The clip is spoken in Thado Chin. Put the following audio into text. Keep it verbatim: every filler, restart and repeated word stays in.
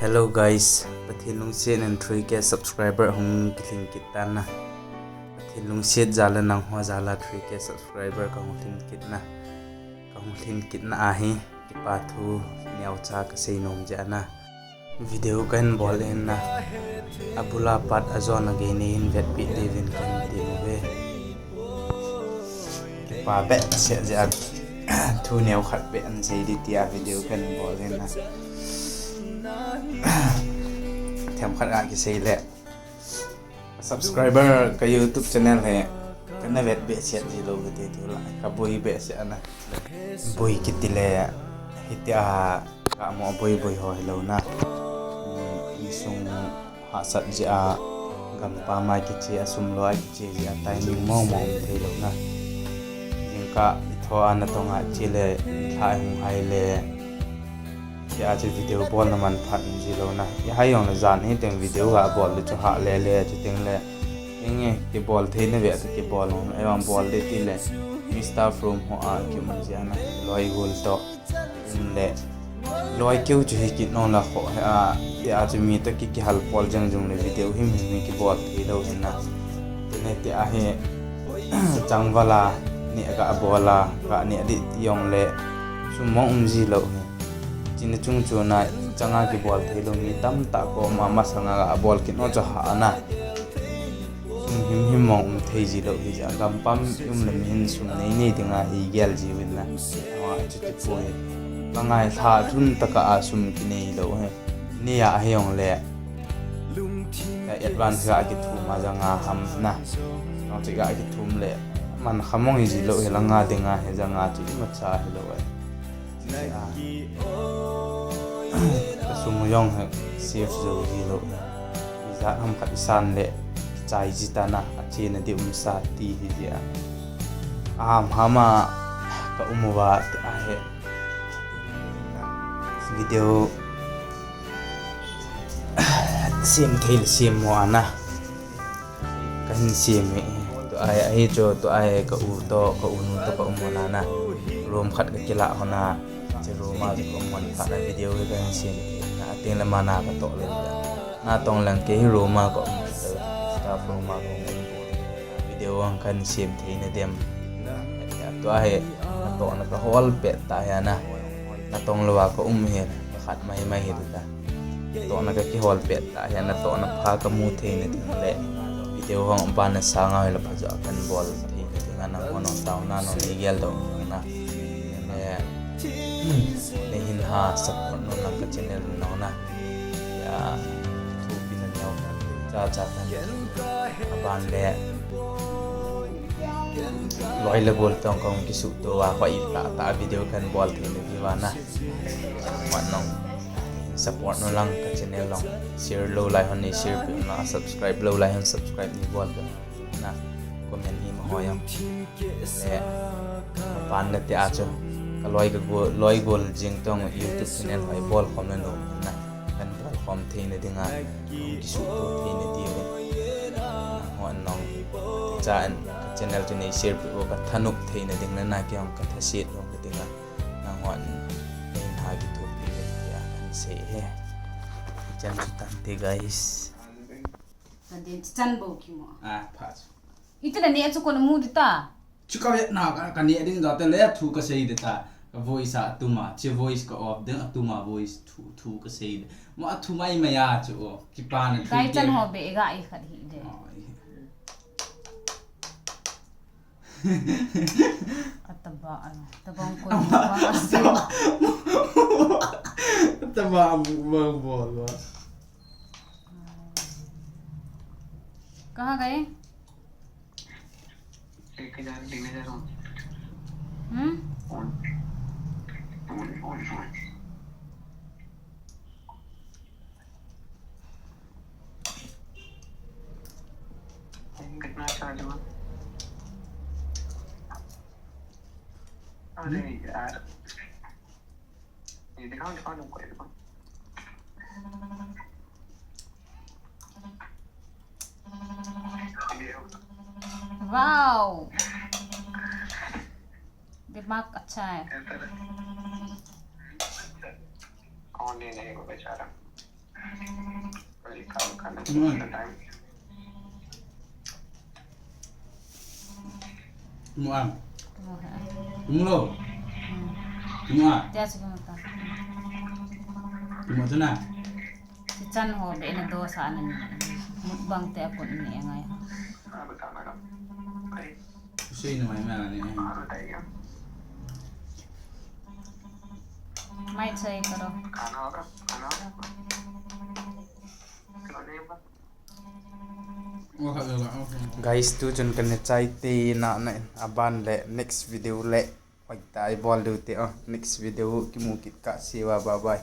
Hello guys, Pathen lungset in three K subscriber hung kilhin kit tan na. Pathen lungset jal a nangho jal a three K subscriber kahung lhin kit na. Kahung lhin kit na ahi, kipa thu neocha kasei nom jeh a na. Video kahin bol in na. Abul a pat ajon a gei neihin vetpeh diuvin kahin tem uve. Kipa behseh jeh a thu neo khat beh ahin sei ding tia video kahin bol in na. Themkhat a kisei le. Subscriber ka YouTube channel hi kana vet behseh jilou kati tulai, kaboi behseh ana. Boi kiti le hitia kamu boi boi ho hilou na. Hmm, insung hahsat jeh a gampam a kiche a sum lou a kiche jeh a timing mong mong theilou na. Jingkah itho a natong a che le tha hung hai le. Tia chu video bolna manphat um jilou na. Ihai jong le jan hiteng video ga bol le chu hah le le chuteng le. Inge kibol theina ve ati kibol um. Eivang bol le ti le. Mister From ho a kium jeh a na. Loi gol to. Um le. Loi keu chu hi kit nom la kho he a. Tia chu mi to ki kihal pol jeng jong le video him him hi kibol theilou hin na. Tene tia hi changval a neh ga bol a, ga neh ding ti jong le. Sum mong um jilou hi. China chung chuna changa kibol theilou mi tamtah koma masanga ga bol kit nom chu hah ana. Sum him him mong um thei jilou hi jeh a gampam um le mihin sum nei nei dinga hi gel jiuvin na. Ama chuti poi. Ka ngai lha lhun tah a sum kinei lou hi. Nei a hi jong le. Ka advance ga kithum a janga ham na. Jong chu ga kithum le. Man kha mong hi jilou hi langa dinga hi janga chu imacha hilou ai. Ka sum jong hi save jou jilou. Ijat ham khat isan le kichai ji tan a, achena ding umsa ti hi jeh a. Aham ham a ka um uva tia hi. Video sem thei le sem mo ana. Kahin sem e. Tua hi, ahi chu, tua hi ka u to, ka u nu to ka um hon a na. Room khat ka kilah hon a. Che room a chu ka um hon phat na video hi kahin sem e. Na ateng le mana ka toh le. Natong leng kei hi room a ka um. Staff room a ka um. Video ang kahin sem thei na dem. Tua hi, natohna ka hol pet ta hi ana. Natong lou a ka um hi, ka khat mai mai hi ta. Tohna ka kihol pet ta hi, natohna pha ka mu thei na ding le. Video hung ban na sanga hi la pha jo kan bol thei na ding ana, nangho taona nangho nei gel doh na. Le, neihin ha support nom lang ka channel nom na. Ya, thupi na neo cha cha kan. Aban le. Loi le gol tong kong kisuh to a, hoi ta ta video kan bol thei na diu ana. Wan nong support nom lang ka channel long. Share lou lai hon nei share peh na, subscribe lou lai hon subscribe nei bol peh na. Comment hi ma hoi ang. Le, pan le tia chu. Ka loi ka gol, loi gol jing tong YouTube channel hoi bol khom le nom na. Kan bol khom thei na dinga. Kong kisuh to thei na diu. Hon nong. Cha an ka channel chu nei share peh u ka thanop thei na ding le na kei hong ka thasit lou ka dinga. Nangho in ha kithopi uvin tia kan sei e. Chan chu tante guys. Tante chan bou kimu. Ah, pha chu. Iti na ne chu kona mu ding ta. Chu ka vet na ka, ka ne ding jong te le thu ka sei ding ta. Ka voice a tuma, che voice ka off ding a tuma voice thu, thu ka sei ding. Ma thu mai mai a chu o. Kipa na thu. Dai chan ho be ga i khat hi de. Ataba ano, tabang ko. Ataba, ataba, ataba bol wa. कहाँ गए? लेके जा, लेने जा रहा हूँ। हम्म? Phone, phone, phone, phone. कितना चार्ज हुआ? अरे यार, ये दिखाओ, दिखाओ, दिखाओ, दिखाओ। वाओ, दिमाग अच्छा है। कौन ये नहीं वो बेचारा? Mu an. Mu an. Mu lo. Mu a. Tia chu mu ta. Mu chu na. Ti chan ho be na do sa na ni. Mukbang te a kun ni ngai ha. Sei na mai ma ni. Mai chai karo. Guys, tu chun kan ne chai te na na in aban le next video le. Oi, tai bol du te, oh, next video kimu kit ka siwa, bye bye.